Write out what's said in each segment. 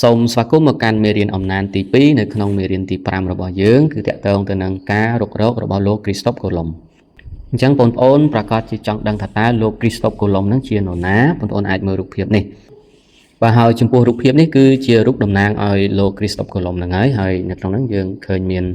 សូមស្វាគមន៍មកកាន់មេរៀនអំណានទី2នៅក្នុងមេរៀនទី5របស់យើងគឺតាក់ទងទៅនឹងការរុករករបស់លោកគ្រីស្តុបកូឡុំអញ្ចឹងបងប្អូនប្រកាសជាចង់ដឹងថាតើលោកគ្រីស្តុបកូឡុំនឹងជានរណាបងប្អូនអាចមើលរូបភាពនេះបាទហើយចំពោះរូបភាពនេះគឺជារូបតំណាងឲ្យលោកគ្រីស្តុបកូឡុំហ្នឹងហើយហើយនៅក្នុងហ្នឹងយើងឃើញមាន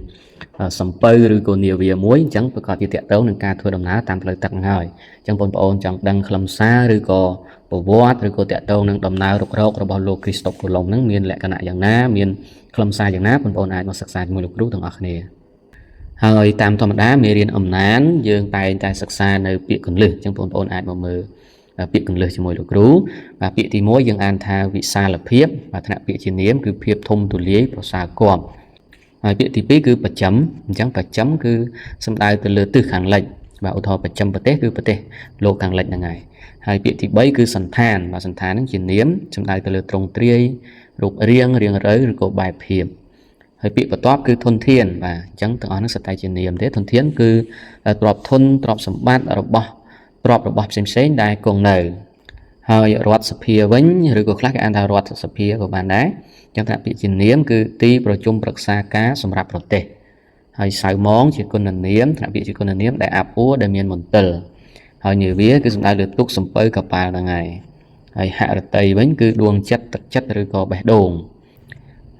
សំពៅឬក៏នាវាមួយអញ្ចឹងប្រកាសជាតាក់ទងនឹងការធ្វើដំណើរតាមផ្លូវទឹកហ្នឹងហើយអញ្ចឹងបងប្អូនចង់ដឹងខ្លឹមសារឬក៏ប្រវត្តិឬក៏តាក់ទងនឹងដំណើររុករករបស់លោកគ្រីស្តុបកូឡុំហ្នឹងមានលក្ខណៈយ៉ាងណាមានខ្លឹមសារយ៉ាងណាបងប្អូនអាចមកសិក្សាជាមួយលោកគ្រូទាំងអស់គ្នាហើយតាមធម្មតាមេរៀនអំណានយើងតែងតែសិក្សានៅពាក្យគន្លឹះអញ្ចឹងបងប្អូនអាចមកមើលពាក្យគន្លឹះជាមួយលោកគ្រូបាទពាក្យទី1យើងអានថាវិសាលភាពបាទថ្នាក់ពាក្យជានាមគឺភាពធំទូលាយប្រសើរគប់ហើយពាក្យទី2គឺបច្ចឹមអញ្ចឹងបច្ចឹមគឺសំដៅទៅលើទិសខាងលិចបាទឧទាហរណ៍បច្ចឹមប្រទេសគឺប្រទេសលោកខាងលិចហ្នឹងហើយហើយពាក្យទី3គឺសន្តានបាទសន្តានហ្នឹងជានាមសំដៅទៅលើទ្រង់ទ្រាយរូបរាងរាងរូវឬក៏បែបភាពហើយពាក្យបន្ទាប់គឺធនធានបាទអញ្ចឹងទាំងអស់ហ្នឹងសុទ្ធតែជានាមទេធនធានគឺទ្រព្យធនទ្រព្យសម្បត្តិរបស់ទ្រព្យរបស់ផ្សេងផ្សេងដែលគង់នៅហើយរដ្ឋសភាវិញឬក៏ខ្លះគេអានថារដ្ឋសភាក៏បានដែរអញ្ចឹងថាពាក្យជានាមគឺទីប្រជុំប្រឹក្សាការសម្រាប់ប្រទេសហើយសៅម៉ងជាគុណនាមថ្នាក់ពាក្យជាគុណនាមដែលអាប់អួរដែលមានមន្ទិលហើយនាវាគឺសំដៅលើទូកសំពៅកប៉ាល់ហ្នឹងហើយហើយហរតីវិញគឺដួងចិត្តទឹកចិត្តឬក៏បេះដូង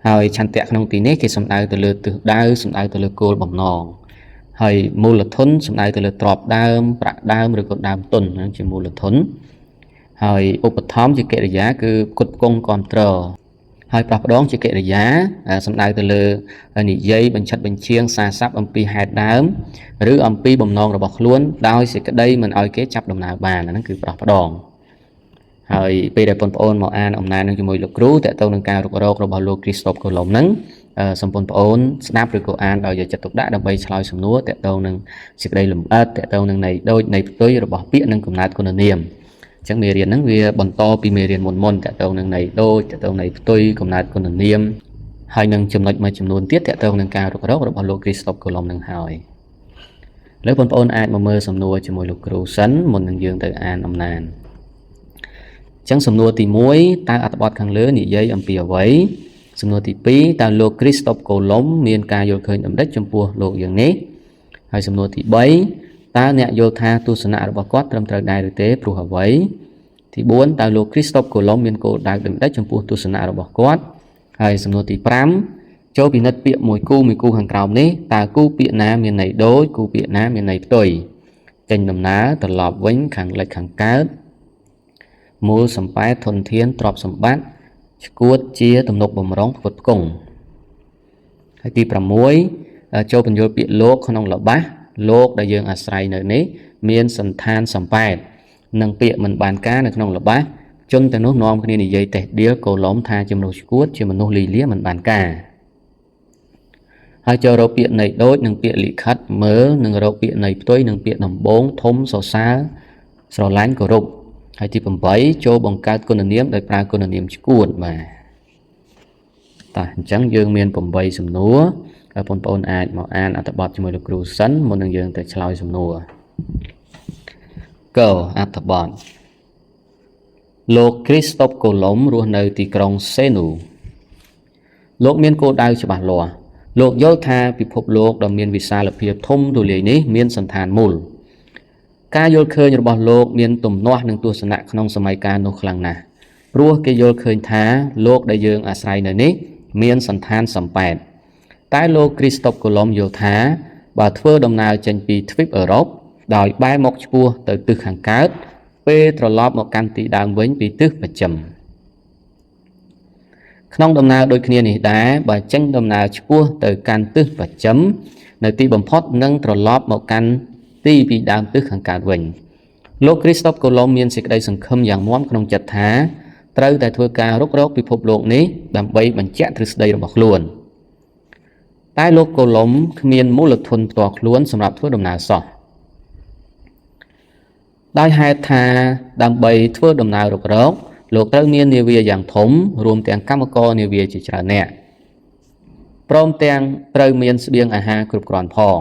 ហើយឆន្ទៈក្នុងទីនេះគេសំដៅទៅលើទិសដៅសំដៅទៅលើគោលបំណងហើយមូលធនសំដៅទៅលើទ្រព្យដើមប្រាក់ដើមឬក៏ដើមទុនហ្នឹងជាមូលធនហើយឧបត្ថម្ភជាកិរិយាគឺផ្គត់ផ្គង់គ្រប់គ្រងហើយប្រោះប្ដងជាកិរិយាសំដៅទៅលើនិយាយបញ្ឆិតបញ្ឈៀងសារស័ព្ទអំពីហេតុដើមឬអំពីបំណងរបស់ខ្លួនដោយសេចក្តីមិនឲ្យគេចាប់ដំណើរបានហ្នឹងគឺប្រោះប្ដងហើយពេលដែលបងប្អូនមកអានអំណាចនឹងជាមួយលោកគ្រូតើទៅនឹងការរុករករបស់លោកគ្រីស្តុបកូឡុំហ្នឹងសូមបងប្អូនស្ដាប់ឬក៏អានដោយយកចិត្តទុកដាក់ដើម្បីឆ្លើយសំណួរតទៅនឹងសេចក្តីលម្អិតតទៅនឹងន័យដូចន័យផ្ទុយរបស់ពាក្យនិងកំណើតគុណនាមអញ្ចឹងមេរៀនហ្នឹងវាបន្តពីមេរៀនមុនមុនតទៅនឹងន័យដូចតទៅន័យផ្ទុយកំណើតគុណនាមហើយនឹងចំណុចមួយចំនួនទៀតតទៅនឹងការរុករករបស់លោកគ្រីស្តុបកូឡុំនឹងហើយឥឡូវបងប្អូនអាចមកមើលសំណួរជាមួយលោកគ្រូសិនមុននឹងយើងទៅអានអំណានចឹងសំណួរទី1តើអត្ថបទខាងលើនិយាយអំពីអ្វីសំណួរទី2តើលោកគ្រីស្តុបកូឡុំមានការយល់ឃើញដូចម្ដេចចំពោះលោកយ៉ាងនេះហើយសំណួរទី3តើអ្នកយល់ថាទស្សនៈរបស់គាត់ត្រឹមត្រូវដែរឬទេព្រោះអ្វីទី4តើលោកគ្រីស្តុបកូឡុំមានគោលដៅដូចម្ដេចចំពោះទស្សនៈរបស់គាត់ហើយសំណួរទី5ចូលពិនិត្យពាក្យមួយគូមួយគូខាងក្រោមនេះតើគូពាក្យណាមានន័យដូចគូពាក្យណាមានន័យផ្ទុយចេញដំណើរត្រឡប់វិញខាងលិចខាងកើតមូលសំប៉ែធនធានទ្រព្យសម្បត្តិឈួតជាទំនុកបំរុងផ្គត់ផ្គង់ហើយទី6ចូលបញ្យល់ពាក្យលោកក្នុងល្បះលោកដែលយើងអាស្រ័យនៅនេះមានសន្តានសំប៉ែតនិងពាក្យមិនបានការនៅក្នុងល្បះជនទាំងនោះនាំគ្នានិយាយតេះដៀលកូឡុំថាជាមនុស្សឈួតជាមនុស្សលីលាមិនបានការហើយចូលរកពាក្យនៃដូចនិងពាក្យលិខិតមើលនិងរកពាក្យនៃផ្ទុយនិងពាក្យដំបងធំសរសើរស្រឡាញ់គោរពហើយទី8ចូលបង្កើតគុណនាមដោយប្រើគុណនាមឈួតបាទតោះអញ្ចឹងយើងមាន8សំណួរហើយបងប្អូនអាចមកអានអត្ថបទជាមួយលោកគ្រូសិនមុននឹងយើងទៅឆ្លើយសំណួរកអត្ថបទលោកគ្រីស្តុបកូឡុំរស់នៅទីក្រុងសេនូលោកមានគោលដៅច្បាស់លាស់លោកយល់ថាពិភពលោកដ៏មានវិសាលភាពធំទូលាយនេះមានសន្តានមូលការយល់ឃើញរបស់លោកមានទំនាស់នឹងទស្សនៈក្នុងសម័យកាលនោះខ្លាំងណាស់ព្រោះគេយល់ឃើញថាលោកដែលយើងអាស្រ័យនៅនេះមានសន្តានសំប៉ែតតែលោកគ្រីស្តុបកូឡុំយល់ថាបើធ្វើដំណើរចេញពីទ្វីបអឺរ៉ុបដោយបែរមកឆ្ពោះទៅទិសខាងកើតពេលត្រឡប់មកកាន់ទីដើមវិញពីទិសបស្ចិមក្នុងដំណើរដូចគ្នានេះដែរបើចេញដំណើរឆ្ពោះទៅកាន់ទិសបស្ចិមនៅទីបំផុតនឹងត្រឡប់មកកាន់ទីពីដើមទិសខាងកើតវិញលោកគ្រីស្តុបកូឡុំមានសេចក្តីសង្ឃឹមយ៉ាងមាំក្នុងចិត្តថាត្រូវតែធ្វើការរុករកពិភពលោកនេះដើម្បីបញ្ជាក់ទ្រឹស្ដីរបស់ខ្លួនតែលោកកូឡុំគ្មានមូលធនផ្ទាល់ខ្លួនសម្រាប់ធ្វើដំណើរសោះដោយហេតុថាដើម្បីធ្វើដំណើររុករកលោកត្រូវមាននាវាយ៉ាងធំរួមទាំងកម្មករនាវាជាច្រើនអ្នកព្រមទាំងត្រូវមានស្បៀងអាហារគ្រប់គ្រាន់ផង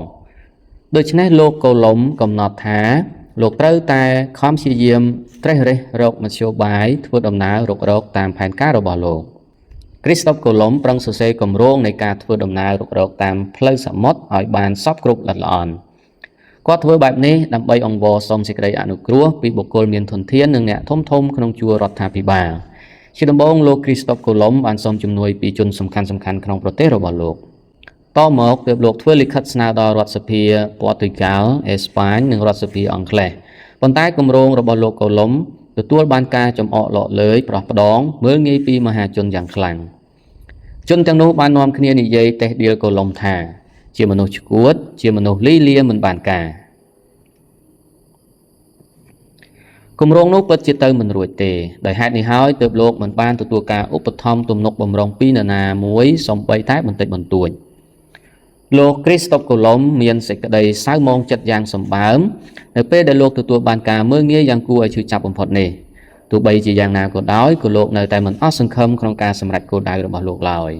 ដូច្នេះលោកកូឡុំកំណត់ថាលោកត្រូវតែខំព្យាយាមត្រេះរិះរកមធ្យោបាយធ្វើដំណើររុករកតាមផែនការរបស់លោក។ គ្រីស្តុបកូឡុំប្រឹងសរសេរគម្រោងនៃការធ្វើដំណើររុករកតាមផ្លូវសមុទ្រឲ្យបានសព្វគ្រប់ល្អិតល្អន់គាត់ធ្វើបែបនេះដើម្បីអង្វរសុំសេចក្តីអនុគ្រោះពីបុគ្គលមានធនធាននិងអ្នកធំៗក្នុងជួររដ្ឋាភិបាលជាដំបូងលោកគ្រីស្តុបកូឡុំបានសុំជំនួយពីជនសំខាន់ៗក្នុងប្រទេសរបស់លោកតមកទើបលោកធ្វើលិខិតស្នើដល់រដ្ឋសភាព័រទុយហ្គាល់អេស្ប៉ាញនិងរដ្ឋសភាអង់គ្លេសប៉ុន្តែគម្រោងរបស់លោកកូឡុំទទួលបានការចំអកឡកលើយប្រោះផ្ដងមើលងាយពីមហាជនយ៉ាងខ្លាំងជនទាំងនោះបាននាំគ្នានិយាយតេះដៀលកូឡុំថាជាមនុស្សឆ្កួតជាមនុស្សលីលាមិនបានការគម្រោងនោះពិតជាទៅមិនរួចទេដោយហេតុនេះហើយទើបលោកមិនបានទទួលការឧបត្ថម្ភទំនុកបំរុងពីនរណាមួយសូម្បីតែបន្តិចបន្តួចលោកគ្រីស្តុបកូឡុំមានសេចក្តីសៅហ្មងចិត្តយ៉ាងសម្បើមនៅពេលដែលលោកទទួលបានការមើលងាយយ៉ាងគួរឲ្យឈឺចាប់បំផុតនេះទោះបីជាយ៉ាងណាក៏ដោយក៏លោកនៅតែមិនអស់សង្ឃឹមក្នុងការសម្រេចគោលដៅរបស់លោកឡើយ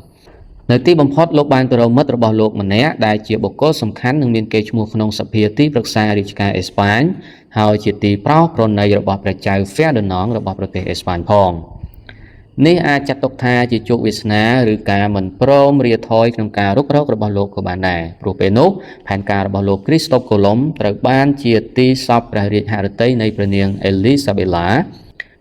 នៅទីបំផុតលោកបានទៅរកមិត្តរបស់លោកម្នាក់ដែលជាបុគ្គលសំខាន់និងមានកេរ្តិ៍ឈ្មោះក្នុងសភាទីប្រឹក្សារាជការអេស្ប៉ាញហើយជាទីប្រោសប្រណីរបស់ព្រះចៅហ្វែឌីណង់របស់ប្រទេសអេស្ប៉ាញផងនេះអាចចាត់ទុកថាជាជោគវាសនាឬការមិនព្រមរាថយក្នុងការរុករករបស់លោកក៏បានដែរព្រោះពេលនោះផែនការរបស់លោកគ្រីស្តុបកូឡុំត្រូវបានជាទីសព្វព្រះរាជហឫទ័យនៃព្រះនាងអេលីសាបេឡា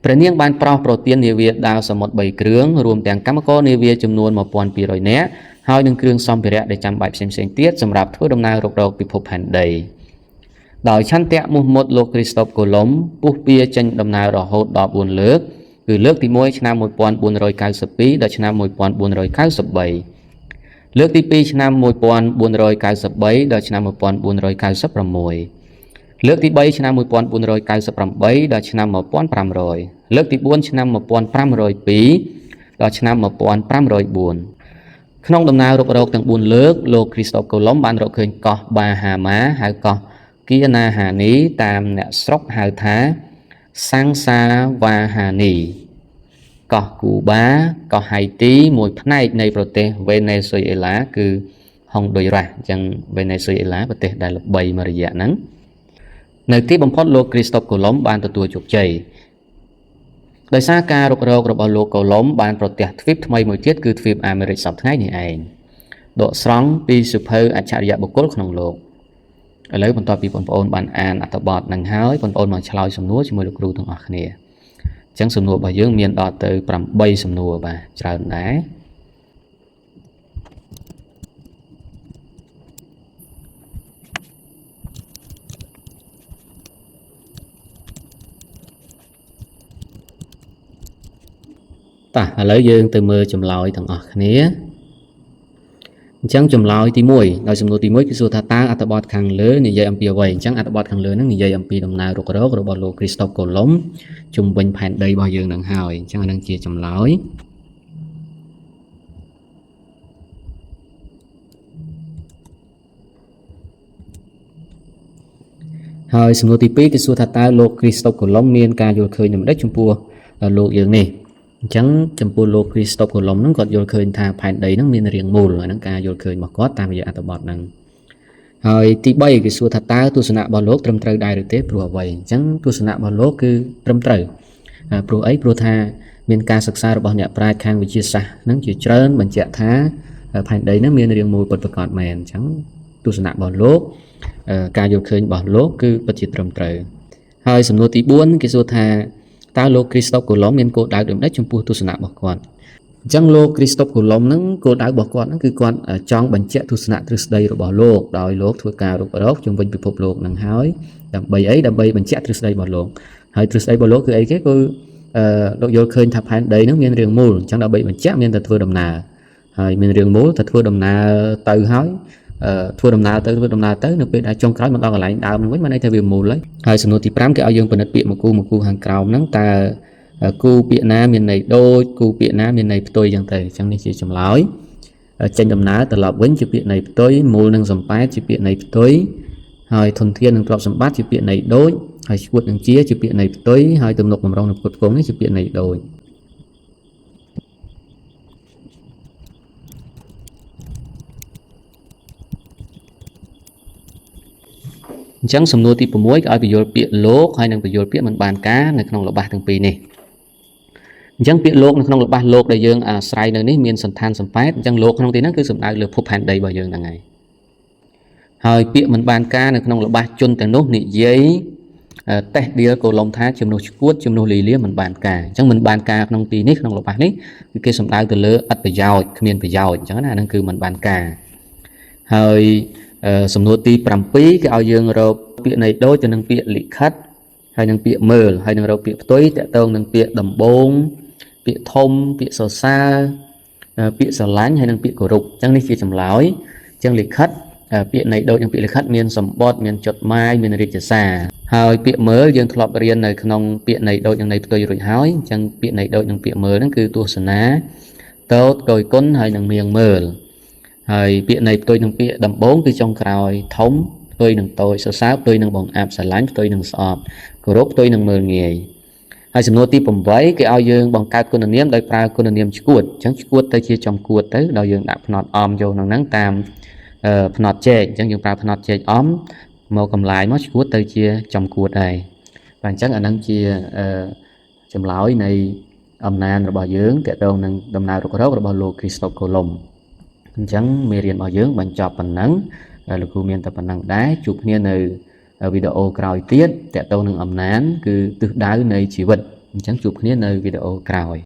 ព្រះនាងបានប្រោសប្រទាននាវាដាវសមុទ្រ3គ្រឿងរួមទាំងកម្មករនាវាចំនួន1200នាក់ហើយនឹងគ្រឿងសម្ភារៈដែលចាំបាច់ផ្សេងៗទៀតសម្រាប់ធ្វើដំណើររុករកពិភពផែនដីដោយឆន្ទៈមោះមុតលោកគ្រីស្តុបកូឡុំពុះពៀចេញដំណើររហូតដល់4លើកគឺលើកទី1ឆ្នាំ1492ដល់ឆ្នាំ1493លើកទី2ឆ្នាំ1493ដល់ឆ្នាំ1496លើកទី3ឆ្នាំ1498ដល់ឆ្នាំ1500លើកទី4ឆ្នាំ1502ដល់ឆ្នាំ1504ក្នុងដំណើររុករកទាំង4លើកលោកគ្រីស្តុបកូឡុំបានរកឃើញកោះបាហាម៉ាហៅកោះគៀណាហានីតាមអ្នកស្រុកហៅថាសាំងសាវ៉ាហានីកោះគូបាកោះហៃទីមួយផ្នែកនៃប្រទេសវេណេស៊ុយអេឡាគឺហុងឌុយរ៉ាស់អញ្ចឹងវេណេស៊ុយអេឡាប្រទេសដែលល្បីមួយរយៈហ្នឹងនៅទីបំផុតលោកគ្រីស្តុបកូឡុំបានទទួលជោគជ័យដោយសារការរុករករបស់លោកកូឡុំបានប្រទះទ្វីបថ្មីមួយទៀតគឺទ្វីបអាមេរិកសព្វថ្ងៃនេះឯងដកស្រង់ពីសៀវភៅអច្ឆរិយបុគ្គលក្នុងលោកឥឡូវបន្ទាប់ពីបងប្អូនបានអានអត្ថបទនឹងហើយបងប្អូនមកឆ្លើយសំណួរជាមួយលោកគ្រូទាំងអស់គ្នាអញ្ចឹងសំណួររបស់យើងមានដល់ទៅ8សំណួរបាទច្រើនដែរតោះឥឡូវយើងទៅមើលចម្លើយទាំងអស់គ្នាអញ្ចឹងចម្លើយទី1ដោយសំណួរទី1គឺសួរថាតើអត្ថបទខាងលើនិយាយអំពីអ្វីអញ្ចឹងអត្ថបទខាងលើហ្នឹងនិយាយអំពីដំណើររុករករបស់លោកគ្រីស្តុបកូឡុំជុំវិញផែនដីរបស់យើងនឹងហើយអញ្ចឹងអានឹងជាចម្លើយហើយសំណួរទី2គឺសួរថាតើលោកគ្រីស្តុបកូឡុំមានការយល់ឃើញដូចម្តេចចំពោះលោកយើងនេះអញ្ចឹងចំពោះលោកគ្រីស្តុបកូឡុំហ្នឹងគាត់យល់ឃើញថាផែនដីហ្នឹងមានរាងមូលអាហ្នឹងការយល់ឃើញរបស់គាត់តាមរយៈអត្ថបទហ្នឹងហើយទី3គេសួរថាតើទស្សនៈរបស់លោកត្រឹមត្រូវដែរឬទេព្រោះអ្វីអញ្ចឹងទស្សនៈរបស់លោកគឺត្រឹមត្រូវព្រោះអីព្រោះថាមានការសិក្សារបស់អ្នកប្រាជ្ញខាងវិទ្យាសាស្ត្រហ្នឹងជាច្រើនបញ្ជាក់ថាផែនដីហ្នឹងមានរាងមូលពិតប្រាកដមែនអញ្ចឹងទស្សនៈរបស់លោកការយល់ឃើញរបស់លោកគឺពិតជាត្រឹមត្រូវហើយសំណួរទី4គេសួរថាតើលោកគ្រីស្តុបកូឡុំមានគោលដៅដូចម្តេចចំពោះទស្សនៈរបស់គាត់អញ្ចឹងលោកគ្រីស្តុបកូឡុំហ្នឹងគោលដៅរបស់គាត់ហ្នឹងគឺគាត់ចង់បញ្ជាក់ទស្សនៈទ្រឹស្ដីរបស់លោកដោយលោកធ្វើការរុករកជុំវិញពិភពលោកហ្នឹងហើយដើម្បីអីដើម្បីបញ្ជាក់ទ្រឹស្ដីរបស់លោកហើយទ្រឹស្ដីរបស់លោកគឺអីគេគឺលោកយល់ឃើញថាផែនដីហ្នឹងមានរាងមូលអញ្ចឹងដើម្បីបញ្ជាក់មានតែធ្វើដំណើរហើយមានរាងមូលតែធ្វើដំណើរទៅហើយធ្វើដំណើរទៅធ្វើដំណើរទៅនៅពេលដែលចុងក្រោយមកដល់កន្លែងដើមហ្នឹងវិញមានន័យថាវាមូលហើយហើយសំណួរទី5គេឲ្យយើងពិនិត្យពាក្យមួយគូមួយគូខាងក្រោមហ្នឹងតើគូពាក្យណាមានន័យដូចគូពាក្យណាមានន័យផ្ទុយអញ្ចឹងទៅអញ្ចឹងនេះជាចម្លើយចេញដំណើរត្រឡប់វិញជាពាក្យន័យផ្ទុយមូលនិងសំប៉ែតជាពាក្យន័យផ្ទុយហើយធនធាននិងទ្រព្យសម្បត្តិជាពាក្យន័យដូចហើយឈួតនិងជាជាពាក្យន័យផ្ទុយហើយទំនុកបំរុងនិងផ្គត់ផ្គង់នេះជាពាក្យន័យដូចអញ្ចឹងសំណួរទី6គេឲ្យបញ្យល់ពាក្យលោកហើយនិងបញ្យល់ពាក្យមិនបានការនៅក្នុងល្បះទាំងពីរនេះ អញ្ចឹងពាក្យលោកនៅក្នុងល្បះលោកដែលយើងអាស្រ័យនៅនេះមានសន្តានសំប៉ែតអញ្ចឹងលោកក្នុងទីហ្នឹងគឺសំដៅលើភពផែនដីរបស់យើងហ្នឹងហើយហើយពាក្យមិនបានការនៅក្នុងល្បះជនទាំងនោះនិយាយតេះដៀលកូឡុំថាជំនួសឈួតជំនួសលីលាមិនបានការអញ្ចឹងមិនបានការក្នុងទីនេះក្នុងល្បះនេះគឺគេសំដៅទៅលើអត្តប្រយោជន៍គ្មានប្រយោជន៍អញ្ចឹងណាហ្នឹងគឺមិនបានការហើយសំណួរទី7គេឲ្យយើងរកពាក្យនៃដូចទៅនឹងពាក្យលិខិតហើយនឹងពាក្យមើលហើយនឹងរកពាក្យផ្ទុយតកតងនឹងពាក្យដំបងពាក្យធំពាក្យសរសើរពាក្យស្រឡាញ់ហើយនិងពាក្យគោរពអញ្ចឹងនេះជាចម្លើយអញ្ចឹងលិខិតពាក្យនៃដូចនឹងពាក្យលិខិតមានសម្បត្តិមានចុតម៉ាយមានរាជសារហើយពាក្យមើលយើងធ្លាប់រៀននៅក្នុងពាក្យនៃដូចនឹងនៃផ្ទុយរួចហើយអញ្ចឹងពាក្យនៃដូចនឹងពាក្យមើលហ្នឹងគឺទស្សនាតោតកយគុណហើយនឹងមៀងមើលហើយពាក្យនៃផ្ទុយនឹងពាក្យដំបងគឺចុងក្រោយធំផ្ទុយនឹងតូចសរសើរផ្ទុយនឹងបង្អាប់ស្រឡាញ់ផ្ទុយនឹងស្អប់គោរពផ្ទុយនឹងមើលងាយហើយសំណួរទី8គេឲ្យយើងបង្កើតគុណនាមដោយប្រើគុណនាមឈួតអញ្ចឹងឈួតទៅជាចំគួតទៅដល់យើងដាក់ផ្នត់អំចូលក្នុងហ្នឹងតាមផ្នត់ជែកអញ្ចឹងយើងប្រើផ្នត់ជែកអំមកកំឡាយមកឈួតទៅជាចំគួតដែរបាទអញ្ចឹងអាហ្នឹងជាចម្លើយនៃអំណានរបស់យើងតកតងនឹងដំណើររុករករបស់លោកគ្រីស្តុបកូឡុំអញ្ចឹងមេរៀនរបស់យើងបញ្ចប់ប៉ុណ្ណឹងលោកគ្រូមានតែប៉ុណ្ណឹងដែរជួបគ្នានៅវីដេអូក្រោយទៀតតកតងនឹងអំណានគឺទិសដៅនៃជីវិតអញ្ចឹងជួបគ្នានៅវីដេអូក្រោយ។